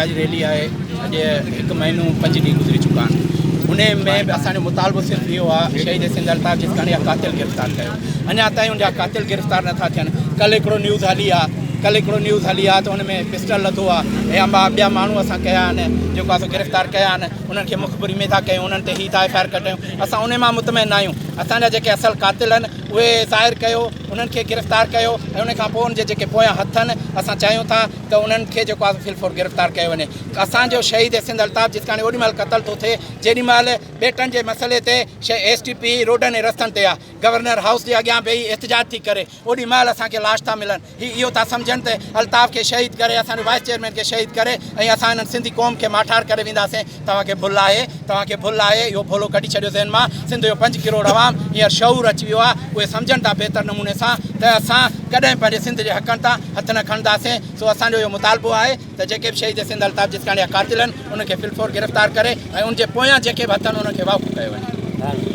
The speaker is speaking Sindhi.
احتجاجي ريلي آهي اڄ هڪ مهينو پنج ڏينهن گذري چڪا آهن ان ۾ به اسان جو مطالبو صرف اهو آهي شهيد سنڌ الطاف جسڪاڻي جا قاتل گرفتار ڪيو اڃا تائين ان جا قاتل گرفتار نٿا ٿين ڪل هڪڙو نيوز هلي آهي ڪل هڪڙو نيوز هلي آهي ته ان ۾ پسٽل لڌو آهي يا ٻيا ماڻهو اسان ڪيا آهن جيڪو آهي سو گرفتار ڪيا آهن انهن کي مخبري ۾ ٿا ڪيون انهن تي هي ٿا ايف I R ڪٽيون اسان ان مان مطمئن نه آهيون اسان جا جيڪي اصل قاتل آهن اهي ظاهر ڪيو انهن کي گرفتار ڪيو ۽ ان کان پوء ان جي جيڪي پويان هٿ آهن اسان چاهيون ٿا ته انهن کي جيڪو آهي في الفور گرفتار ڪيو وڃي. اسان جو شهيد سنڌ الطاف جسڪاڻي اوڏي مهل قتل ٿو ٿئي جيڏي مهل ٻيٽن جي مسئلي تي ايس ٽي پي روڊن ۽ رستن تي آ گورنر هائوس جي اڳيان ويهي احتجاج ٿي ڪري اوڏي مهل اسان کي لاش ٿا ملن هي اهو ٿا سمجهن ته الطاف کي شهيد ڪري اسان جو وائيس چيئرمين کي شهيد ڪري ۽ اسان انهن سنڌي قوم کي ماٺار ڪري وينداسين توهان کي ڀل آهي توهان کي ڀل آهي اهو ڀولو ڪڍي ڇڏيو ذهن مان سنڌ جو پنج ڪروڙ عوام هينئر شعور اچي ويو آهي اهي سمجهن ٿا بهتر نموني سان ته اسان ڪڏهن پنهنجي سنڌ جي حقن تان هٿ نه کڻنداسين سو اسان جو اهو مطالبو آهي ته جيڪي به شهيد سنڌ الطاف جسڪاڻي جا قاتل آهن انهن کي في الفور گرفتار ڪري ۽ ان جي پويان جيڪي به هٿ آهن انهن کي واکو ڪيو وڃي.